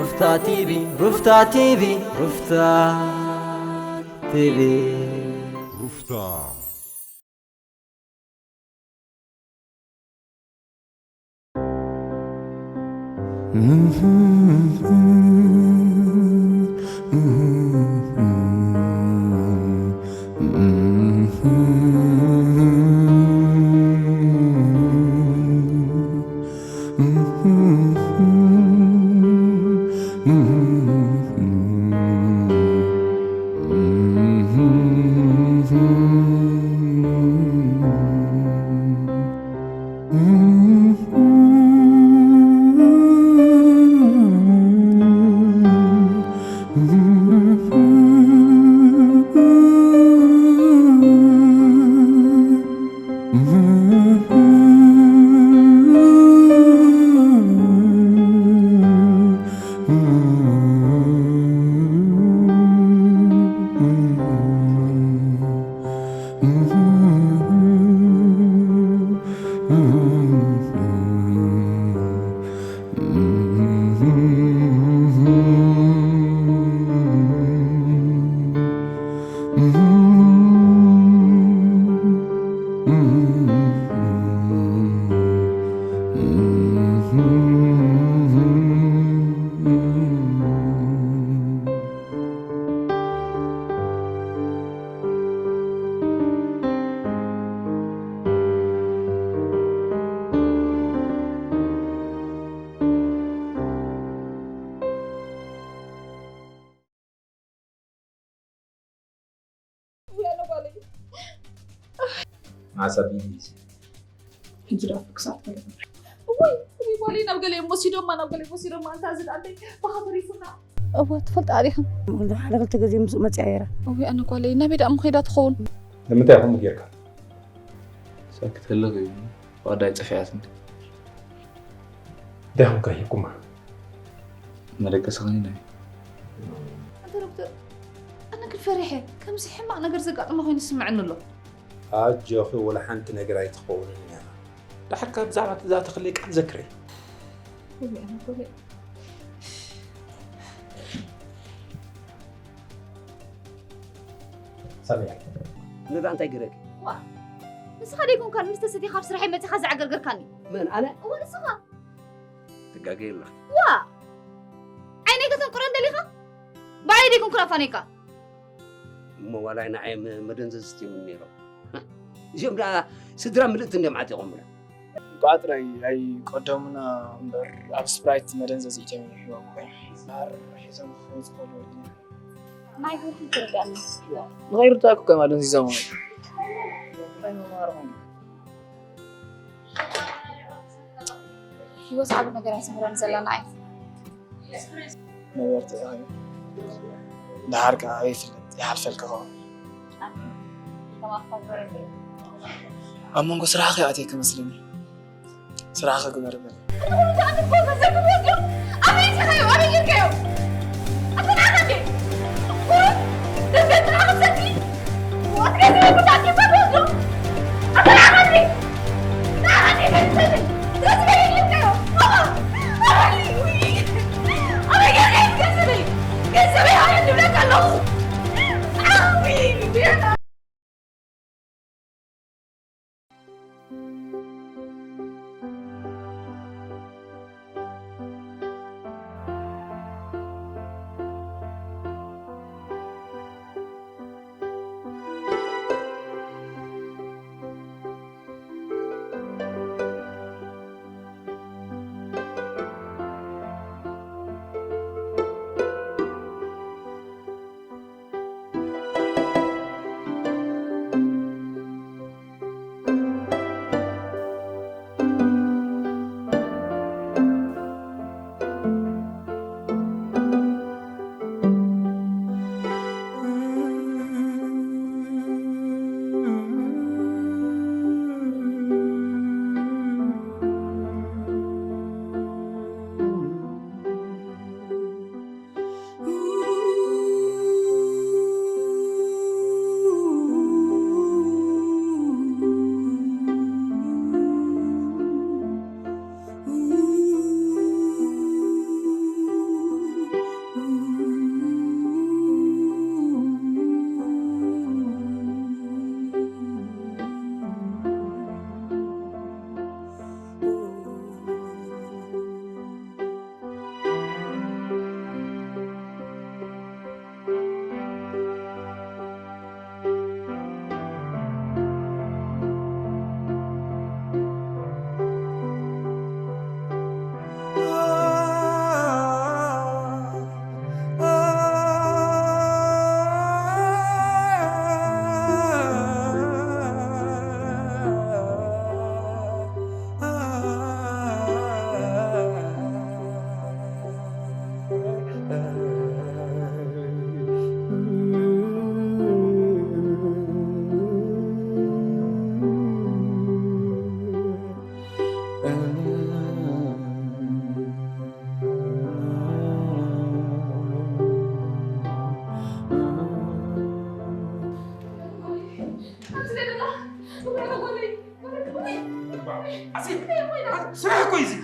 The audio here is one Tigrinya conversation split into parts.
ሩፍታ ቲቪ፣ ሩፍታ ቲቪ፣ ሩፍታ ቲቪ። ሩፍታ። መዓስ ኣቢሉ እዩ? ሕጂ ደኣ ክሳብ ተረፈ። እዋይ፣ እዋይ፣ ጓለይ ናብ ገለ እዮም ወሲዶማ፣ ናብ ገለ እዮም ወሲዶማ። እንታ እዚ ደኣ እንተይ ብኻ ተሪፉና። እወ፣ ትፈልጣ ዲኻ? ወልዶ ሓደ ክልተ ግዜ ምስኡ መጺኣ ነይራ። እወ፣ ኣነ ጓለይ ናበይ ደኣ ምኸይዳ ትኸውን? ንምንታይ ከምኡ ጌርካ? ሳክት ህልኽ እዩ። ዋዳይ ጠፊኣትኒ። እንታይ ኮንካ ሂብኩማ? መደቀሲ ኸኒና እዩ። ኣንታ ዶክተር፣ ኣነ ግን ፈሪሐ። ከምዚ ሕማቕ ነገር ዘጋጠማ ኮይኑ ይስምዐኒ ኣሎ። ኣጆኺ፣ ወላ ሓንቲ ነገር ኣይትኸውንን እያ። ደሓር ከኣ ብዛዕባ እዛ ተኽሊ ቃል ዘክሪ። ሰሚዐ። ንራ እንታይ ገረኪ? ዋ፣ ንስኻ ደይኮንካ ምስ ተሰቲኻ ኣብ ስራሐይ መጺኻ ዘዕገርገርካኒ? መን ኣነ? እወ ንስኻ። ትጋገይ ኣለኺ። ዋ፣ ዓይነይ ከተንቁረን ደሊኻ? ባዕለይ ደይኮንኩ ኣፋኒካ። እሞ ዋላ ንዓይ መደንዘዝቲ እዮም ነይሮም። እዚኦም ደኣ ስድራ ምልእቲ እንዲዮም ዓጢቖምና። እንቋዕ ጥራይ ኣይቀደሙና እምበር ኣብ ስፕራይት መደንዘዚ ኢትዮም እዮም ሂቦምና እዮም። ማር ሒዞም ክኸዱ ዝኸለዉ ወዲ ነይሩ። ናይ ህይወት ይትርዳእና። ንኸይርዳእኩ ከም ኣደንዚዞም እዮም። ህይወት ዓቢ ነገር ኣይትምህረን ዘላ ንዓይ። ነበርቲ ኢኻ እዩ። ደሓር ከኣ ኣበይ ይፍለጥ ይሓልፈልካ ኸውን። ኣብ መንጎ ስራሕኺ ኣትየ ክመስለኒ። ስራሕኺ ግበሪ በሊ።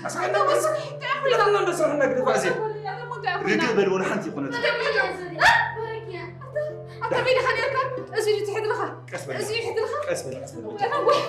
ኣታ ወስኺ እንታይ ኣኹ ኢላ? ኣታ እንዶ ስራሕ እናግደፋ ኣዜ። ኣታ እንታይ ኣኹ ኢላ? ርግእ በል፣ ወላ ሓንቲ ይኹነት። ኣታ በይድኻ ነርካ? እዚ እዩ ትሕድርኻ። ቀስ በል። እዚ እዩ ትሕድርኻ። ቀስ በል፣ ቀስ በል። ኣታ ወይ።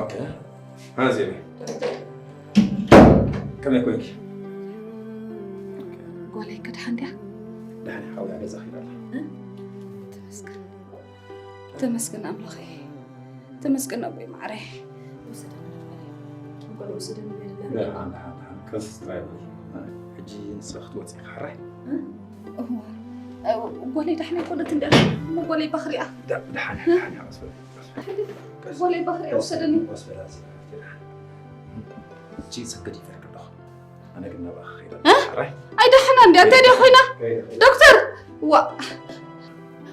ኦኬ። ሃዚ ከመይ ኮንኪ? ጓለይ ከድሓን ድያ? ደሓን ሓውያ ገዛ ኺዳ ኣላ። ተመስገን። ተመስገን ኣምላኸይ። ተመስገን ኣቦይ ማዕረይ። ወሰደኒ። ጓል ወሰደኒ በለላ። ደሓን፣ ደሓን፣ ደሓን። ከስ ጥራይ በል። ሕጂ ንስኺ ክትወፂ ኢኺ፣ ሕራይ? እዋ። ጓለይ ዳሕና ኣይኮነት እንዲ ኣላ። እሞ ጓለይ ባኽሪኣ። ዳ-፣ ደሓን፣ ደሓን፣ ደሓን፣ ቀስ በል፣ ቀስ በል። ጓለይ ባኽሪኣ ወሰደኒ። ቀስ በል፣ ኣዚ፣ ደሓን። ሕጂ ሰገድ ይፈርድ ኣለኹ። ኣነ ግን ናብኣ ክኸይድ እ? ኣለኹ። ሕራይ? ኣይ ዳሕና እንዲ፣ እንታይ ድያ ኮይና? ከይደ፣ ከይደ። ዶክተር! ዋ።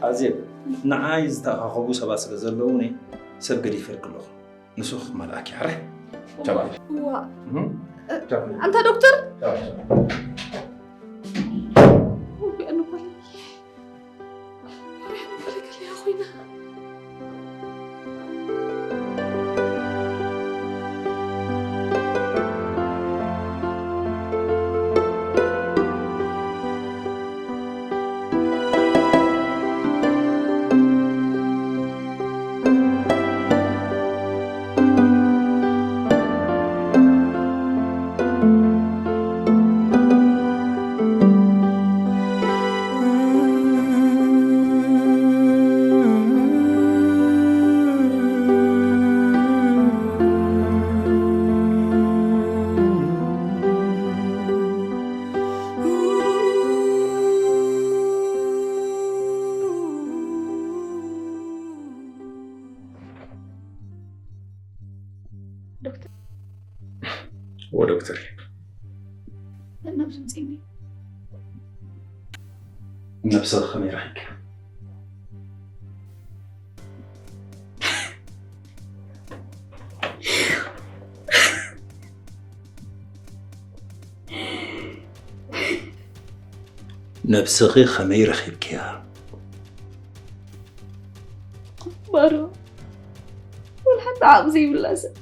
ኣዜብ፣ ንዓይ ዝተኣኻኸቡ ሰባት ስለ ዘለዉኒ ሰብ ገዲፈ ኣለኹ። ንሱ ክመልኣኪ፣ ሕራይ? ቻው። ዋ። እህ? ቻው። ኣንታ ዶክተር? ቻው፣ ቻው። ውይ፣ ኣነ እኮ ዶክተር። እዎ ዶክተር። ነብሱ ምጽኒ። ነብስኺ ከመይ ረኺብኪ? ነብስኺ ከመይ ረኺብኪያ? ባዶ። ወላ ሓንቲ ዓቕሚ ዘይብላ ሰብ።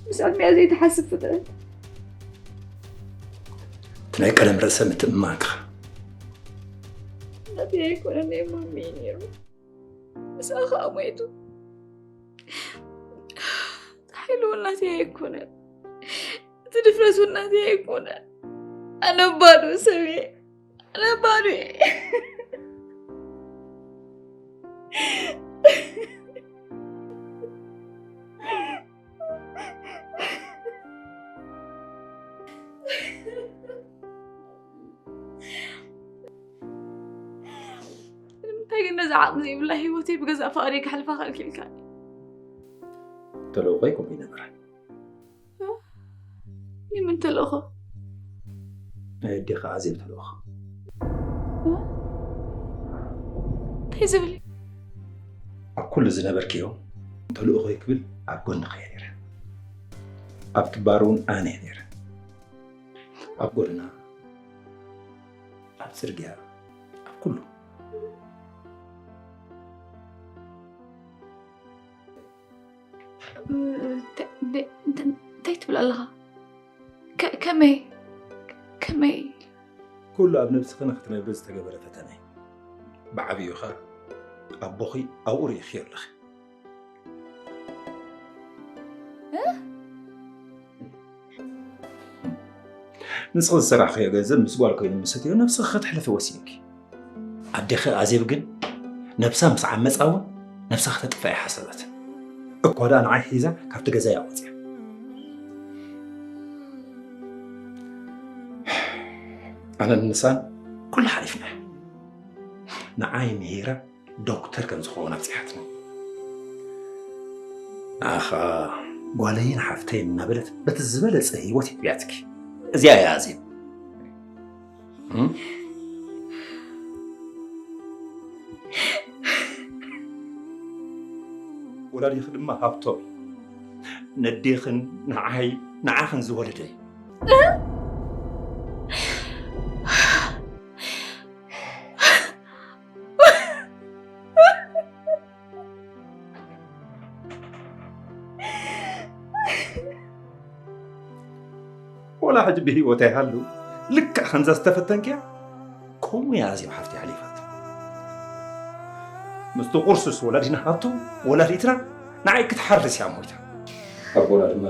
ምስ ዕድሚኣ ዘይትሓስብ ፍጥረት። እቲ ናይ ቀደም ርእሰ ምትእምማንካ። ናተይ ኣይኮነን፣ ናይ ማሚ እዩ ነይሩ። ምስኣ ኸኣ ሞይቱ። ሓይሉ እውን ናተይ ኣይኮነን። እቲ ድፍረት እውን ናተይ ኣይኮነን። ኣነ ባዶ ሰብ እየ። ኣነ ባዶ እየ። ንምንታይ ግን ነዚ ዓቕሚ ዘይብላ ህይወተይ ብገዛእ ፍቓደይ ከሕልፋ ከልኪልካኒ። ተልእኾይ ከምኡ ይነበረ። እ? ንመን ተልእኾ? ናይ ኣዴኻ ኣዜብ ተልእኾ። እ? እንታይ ዝብል እዩ? ኣብ ኩሉ ዝነበርክዮ ተልእኾይ ክብል ኣብ ጎንኺ እየ ነይረ። ኣብ ክባር እውን ኣነ እየ ነይረ። ኣብ ጎደና፣ ኣብ ጽርግያ፣ ኣብ ኩሉ። እ፣ ተ-፣ ደ-፣ እንተ-፣ እንታይ ትብል ኣለኻ? ከ-፣ ከመይ? ከመይ? ኩሉ ኣብ ነብስኺ ንኽትነብሪ ዝተገበረ ፈተነ እዩ። ብዓብዩኻ ኣቦኺ ኣብኡ ርኢኽዮ ኣለኺ። እ? ንስኺ ዝሰራሕኽዮ ገንዘብ ምስ ጓል ኮይኑ ምስ ሰትዮ ነብስኺ ከተሕልፊ ወሲንኪ። ኣዴኺ ኣዜብ ግን ነብሳ ምስ ዓመጻ እውን ነብሳ ከተጥፍኣ ኣይሓሰበትን። እኳ ደኣ ንዓይ ሒዛ ካብቲ ገዛ እያ ወጽያ። ኣነን ንሳን ኩሉ ሓሊፍና። ንዓይ ምሂራ ዶክተር ከም ዝኸውን ኣብጺሓትኒ። ንኣኻ ጓለይን ሓፍተይን እናበለት በቲ ዝበለጸ ህይወት የዕብያትኪ። እዚኣ እያ ኣዜብ። እም? ወላዲኺ ድማ ሃብቶም እዩ። ነዴኽን ንዓይ፣ ንዓኽን ዝወለደ እዩ። ወላ ሕጂ ብህይወት ኣይሃሉ፣ ልክዕ ከምዛ ዝተፈተንክያ፣ ከምኡ እያ ኣዜብ ሓፍቲ ሓሊፋቶ። ምስቲ ቁርሱስ ወላዲና ሃብቶም፣ ወላዲትና ንዓይ ክትሓርስ እያ ሞይታ። ኣቦና ድማ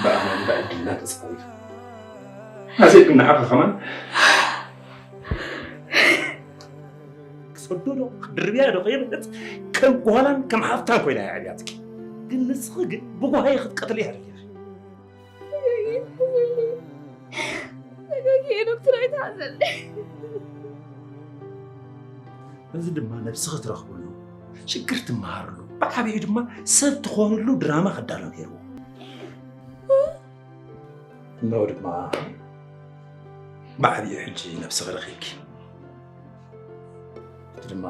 ብኣማን ብዕድልና ተጻዊቱ። ኣዜብ ግን ንዓኻ ከማን ክሰዶ ዶ ክድርብያ ዶ ከየብለት ከም ጓላን ከም ሓፍታን ኮይና እያ ዕብያትኪ። ግን ንስኺ ግን ብጓሃይ ክትቀትልያ ደሊኺ። ተጋጊየ ዶክተር ኣይትሓዘለይ። በዚ ድማ ነብስኺ ትረኽብሉ፣ ሽግር ትመሃርሉ፣ ብዓብዩ ድማ ሰብ ትኾንሉ ድራማ ክዳሎ ነይርዎ። እነሆ ድማ ብዓብዩ ሕጂ ነብስኺ ረኺብኪ። እቲ ድማ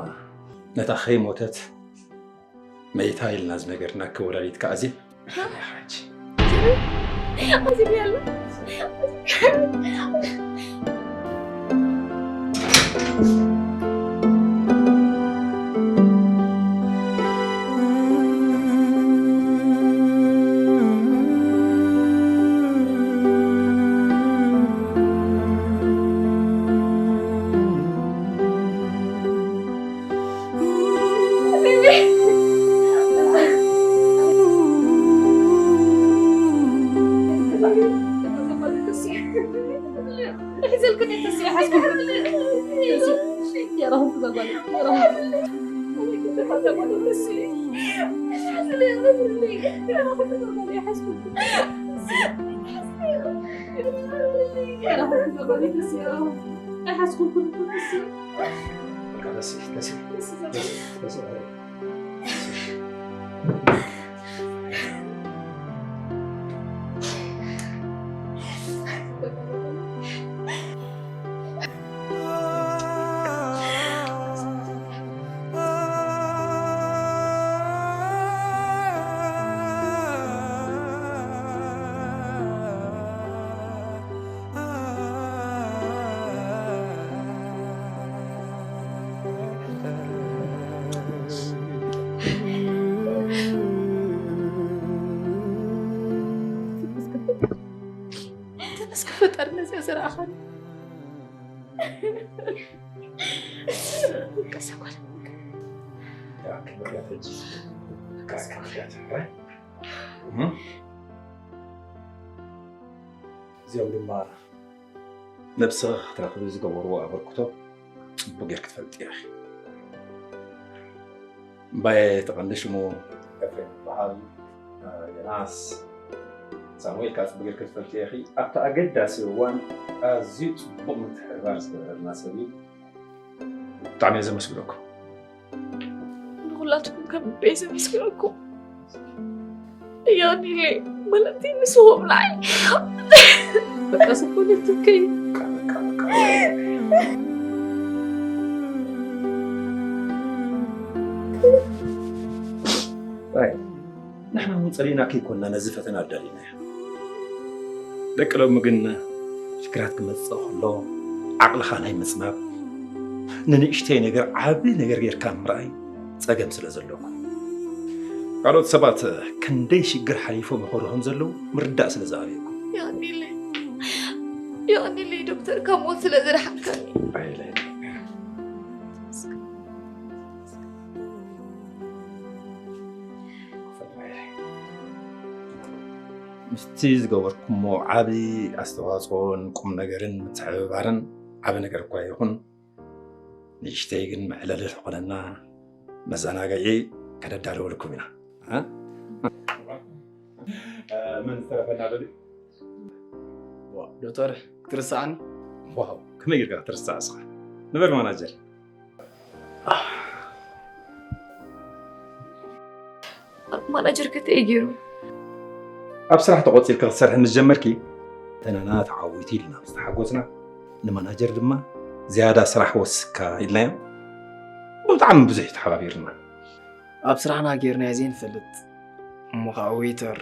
ነታ ከይሞተት መይታ ኢልና ዝነገርናኪ ወላዲትካ ኣዜብ ረኺብያ ኢኻ ሕጂ። ኣዜብ እያ ኣላ። ተመስገን ፈጣሪ ነዚኣ ዘርኣኻኒ። ቀስ ጓል። እዚኦም ድማ ነብስኻ ክትረኽቢ ዝገበርዎ ኣበርክቶ ጽቡቕ ጌርኪ ትፈልጢ ኢኺ። እምባየ እቲ ቀንዲ ሽሙ ኤፍሬም ይበሃል። ዮናስ ሳሙኤል ከኣ ጽቡቕ ጌርኪ ትፈልጥዮ ኢኺ። ኣብቲ ኣገዳሲ እዋን ኣዝዩ ጽቡቕ ምትሕብባር ዝገበረልና ሰብ እዩ። ብጣዕሚ እየ ዘመስግነኩም። ላትኩም ከም ቤተሰብ ይስግረኩም። ያኒለ ማለት ንስኹም ናይ በቃ ዝኾነ ትከይ ኣይ ንሕና እውን ጸሊእና ከይኮንና ነዚ ፈተና ኣዳሊናዮ። ደቂ ሎሚ ግን ሽግራት ክመጽእ ከሎ ዓቕልኻ ናይ ምጽናብ ንንእሽተይ ነገር ዓቢ ነገር ጌርካ ምርኣይ ጸገም ስለ ዘለኩም ካልኦት ሰባት ክንደይ ሽግር ሓሊፎም ይኸዱ ከም ዘለዉ ምርዳእ ስለ ዝኣበየኩም ያኒለ ያኒለ ዶክተር ካብ ሞት ስለ ዝደሓንካኒ ኣይለ ምስቲ ዝገበርኩሞ ዓቢ ኣስተዋፅኦን ቁም ነገርን ምትሕብባርን ዓቢ ነገር እኳ ይኹን ንእሽተይ ግን መዕለሊ ዝኾነና መዘናግዒ ከነዳልወልኩም ኢና። እ? መን ዝተረፈና ዘሎ? ዋ፣ ዶክተር ክትርስዓኒ? ዋው ከመይ ጌርካ ክትርስዕ እስኻ? ንበር ማናጀር። ማናጀር ከተይ ገይሩ ኣብ ስራሕ ተቖፂርካ ክትሰርሒ ምስ ጀመርኪ ፈተናና ተዓዊቱ ኢልና ምስ ተሓጎስና ንማናጀር ድማ ዝያዳ ስራሕ ወስካ ኢልናዮ። ብጣዕሚ ብዙሕ ተሓባቢርና። ኣብ ስራሕና ጌርናዮ ዘይንፈልጥ እሞ ከዓ ዌይተር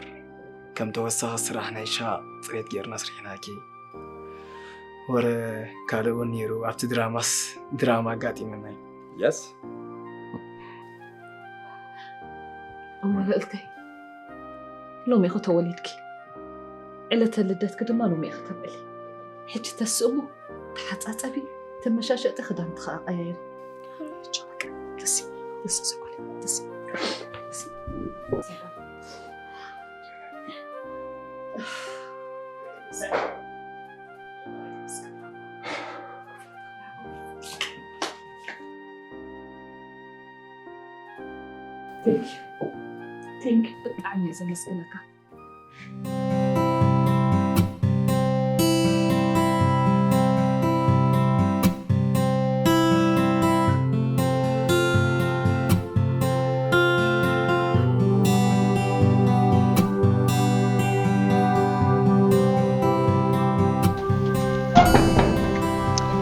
ከም ተወሳኺ ስራሕ ናይ ሻ ፅሬት ጌርና ኣስሪሕናኪ። ወረ ካልእ እውን ነይሩ ኣብቲ ድራማስ ድራማ ኣጋጢመና እዩ። የስ እሞ ልእልተይ ሎሚ ኢኹ ተወሊድኪ ዕለተ ልደትኪ ድማ ሎሚ ኢኺ ተብዕሊ ሕጂ ተስእሞ ተሓፃፀቢ ተመሻሸጢ ክዳን ትኸዓ ቀያይሪ ብጣዕሚ እየ ዘመስግነካ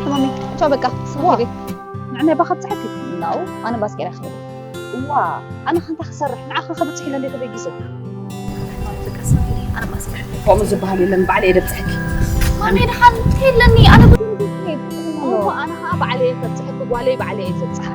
ማሚ እቶ በቃ ስሞሪ ንዕመ ባኸ ብፅሕት ናው ኣነ ባስኬራ ክብል እዋ ኣነ ከንታ ክሰርሕ ንዓኸ ከብፅሕ ኢለ እንደ ተበጊሶ ከምኡ ዝበሃል የለን ባዕለ እየ ደብፅሐኪ ማሚ ድሓን የለኒ ኣነ ኣነ ከዓ ባዕለ እየ ከብፅሐኪ ጓለይ ባዕለ እየ ዘብፅሓ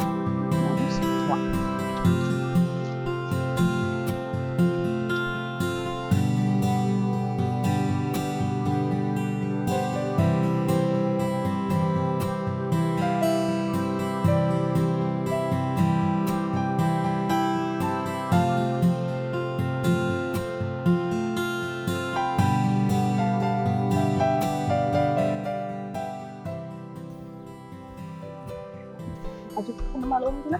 ኣብዚ ትኹን ማለኦም ዲና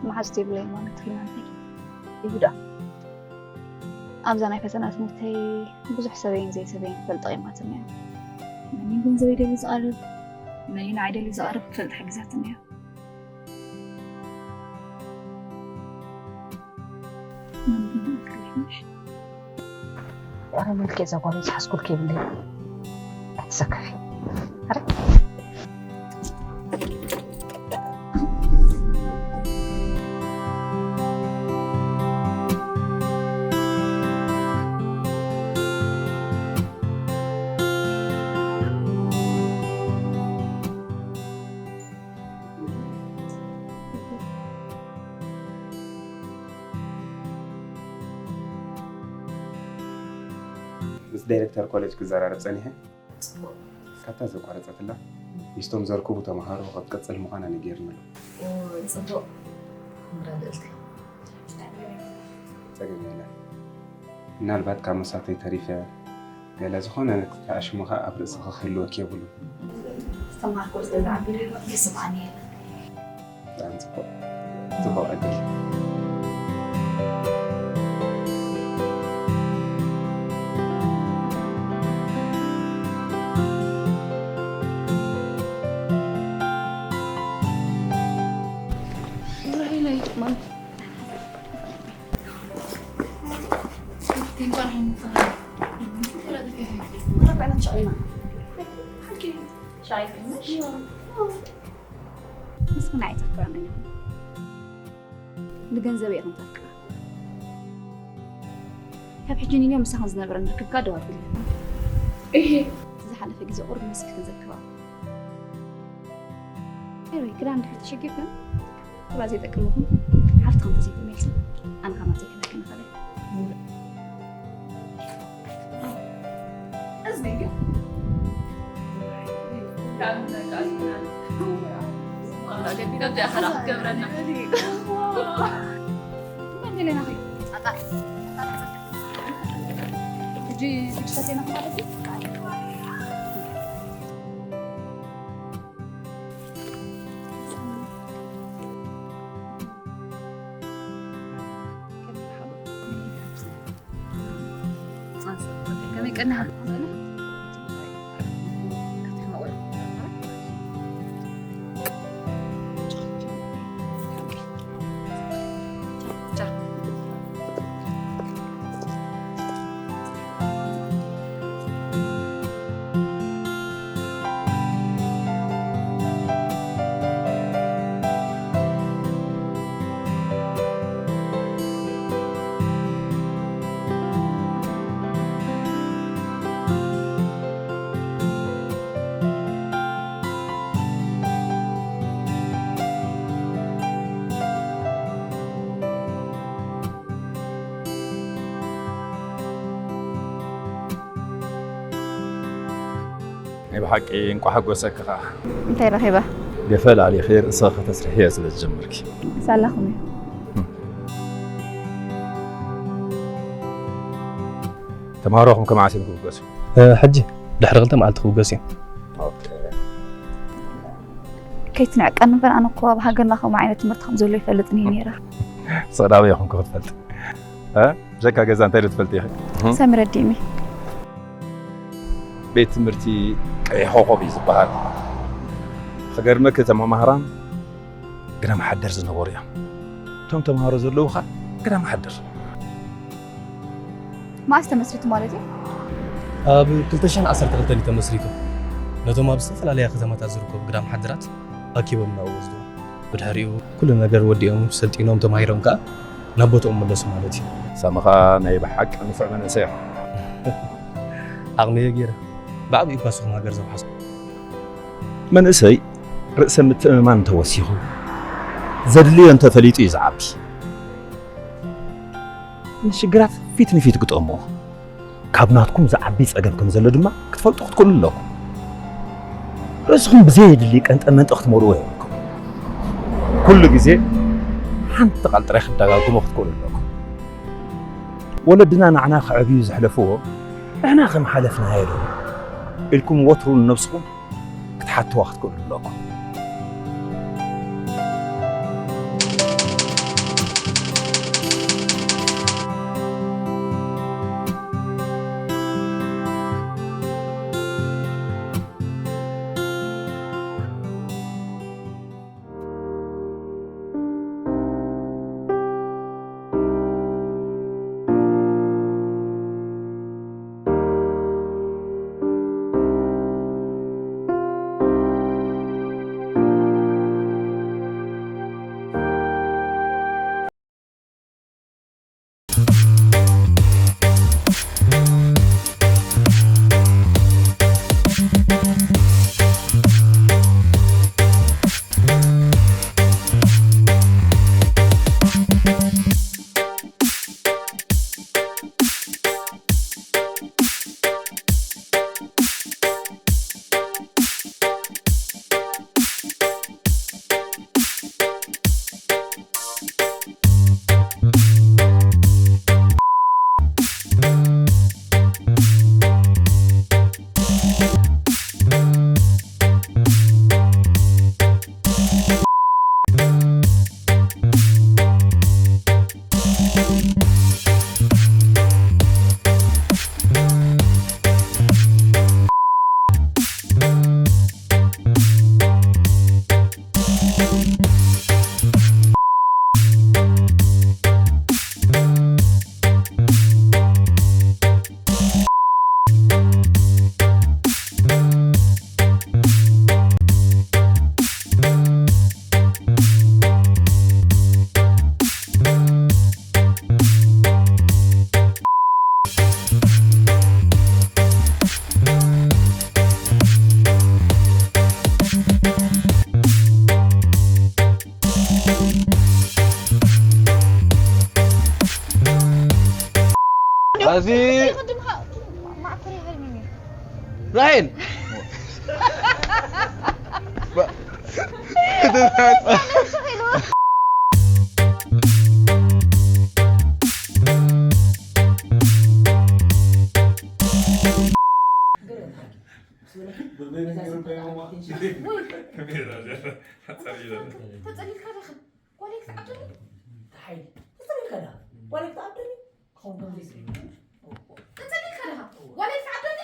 መሓዝቲ የብለይ ማለት ሪና እንታይ ይሁዳ ኣብዛ ናይ ፈተና ትምህርተይ ብዙሕ ሰበይን ዘይሰበይን ፈልጠ ይማትን እያ መን ገንዘበይ ደሊ ዝቐርብ መን ንዓይ ደሊ ዝቐርብ ክፈልጥ ሓጊዛትን እያ ኣረ መልክዕ እዛ ጓል ዝሓዝኩልኪ የብለይ ኣይትሰከፊ ኣረ ምስ ዳይረክተር ኮሌጅ ክዘራረብ ጸኒሐ። ካብታ ዘቋረጸትላ ምስቶም ዘርክቡ ተምሃሮ ክትቅጽል ምዃና ነጊርኒ ኣሎ። ጽቡቕ ምራ ልእልቲ። ጸገም የለን። ምናልባት ካብ መሳተይ ተሪፈ ገለ ዝኾነ ኣሽሙ ኸኣ ኣብ ርእስኺ ክህልወኪ የብሉን። ዝተምሃርኩ ስለ ዝዓቢሩ ይስምዓኒ የለን። ብጣዕሚ ጽቡቕ ጽቡቕ ዕድል። ራሄላይ ሻይ ትንሽ? ምስግና ኣይተፍቅረኒ። ንገንዘብ እየ ክንተካ። ካብ ሕጂ ንዮ ምሳኻ ዝነበረን ርክብካ ደው ኣቢለ። እሄ። ዝሓለፈ ግዜ ቁሩብ መስኪ ክንዘክሮ። ኤሪ፣ ክዳን ድሕር ተሸጊርክን? ክባ ዘይጠቅምኩም ሓፍትኩም ተዘይተመልሲ ኣነ ካብ ዘይክነክን ኸለ። እዚ ግን ናይ ብሓቂ እንቋዕ ሓጎሰኪ ኸዓ። እንታይ ረኺበ? ገፈል ኣሊኺ ርእስኺ ከተስርሕዮ ስለ ዝጀመርኪ። ሳላኹም እዩ። ተምሃሮኹም ከመዓስ እዮም ክብገሱ? እ፣ ሕጂ ድሕሪ ክልተ መዓልቲ ክብገሱ እዮም። ኦኬ። ከይትንዕቀኒ እምበር፣ ኣነ እኮ ኣብ ሃገርና ከምኡ ዓይነት ትምህርቲ ከም ዘሎ ይፈልጥን እዩ ነይረ። ሰላም ኢኹም ክትፈልጥ። እ? ብዘይካ ገዛ እንታይ ዶ ትፈልጢ ኢኺ? ሰሚ ረዲእኒ። ቤት ትምህርቲ ቀይሕ ኮኾብ እዩ ዝበሃል። ክገርመኪ፣ እቶም መማህራን ግዳም ሓደር ዝነበሩ እዮም። እቶም ተምሃሮ ዘለዉ ኸዓ ግዳም ሓደር። መዓስ ተመስሪቱ ማለት እዩ? ኣብ ክልተ ሽሕን ዓሰርተ ክልተን እዩ ተመስሪቱ። ነቶም ኣብ ዝተፈላለያ ከተማታት ዝርከቡ ግዳም ሓደራት ኣኪቦም እናወስዱ። ብድሕሪኡ ኩሉ ነገር ወዲኦም፣ ሰልጢኖም፣ ተማሂሮም ከኣ ናብ ቦትኦም መለሱ ማለት እዩ። ሳሚ ኸኣ ናይ ብሓቂ ንፉዕ መንእሰይ ኢኻ። ዓቕመየ ገይረ ብዓቢኡ እኳ ንስኹም ሃገር ዘውሓስኩ። መንእሰይ ርእሰ ምትእምማን እንተወሲኹ፣ ዘድልዮ እንተፈሊጡ እዩ ዝዓቢ። ንሽግራት ፊት ንፊት ግጠምዎ። ካብ ናትኩም ዝዓቢ ጸገም ከም ዘሎ ድማ ክትፈልጡ ክትክእሉ ኣለኩም። ርእስኹም ብዘየድሊ ቀንጠ መንጠ ክትመልእዎ የብልኩም። ኩሉ ግዜ ሓንቲ ቃል ጥራይ ክትደጋግሞ ክትክእሉ ኣለኩም። ወለድና ንዓና ከዕብዩ ዘሕለፍዎ ንሕና ከም ሓለፍናዮ ዶ ኢልኩም ወትሩ ንነብስኹም ክትሓትዋ ክትክእሉ ኣለኩም። እዚ ቅድምኻ ማዕኮር ይሃልኒ ራሄል ተጸሊልካ ዲኻ? ጓለይ ክትዓብደኒ? እንታይ ሓይሊ? ተጸሊልካ ዲኻ? ጓለይ ክትዓብደኒ? ክኸውን ከምዚ ይስምዓኒ። ተጸሊልካ ዲኻ? ጓለይ ክትዓብደኒ?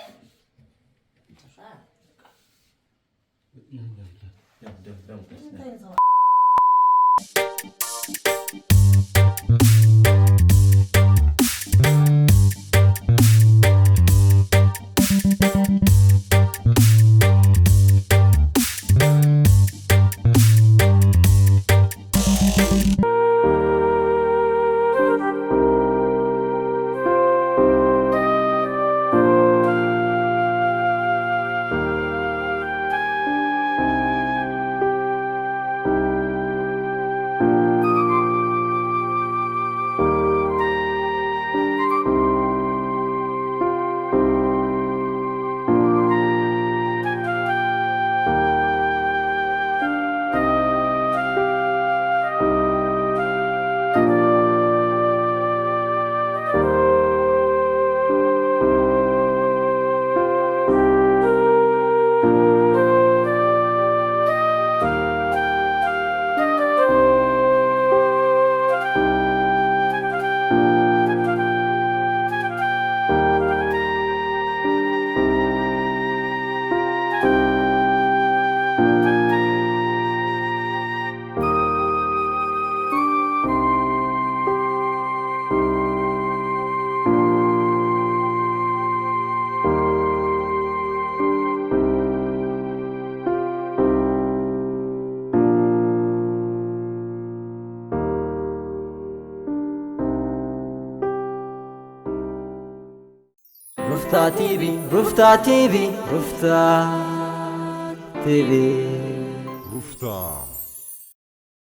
ሩፍታ ቲቪ ሩፍታ ቲቪ ሩፍታ ቲቪ ሩፍታ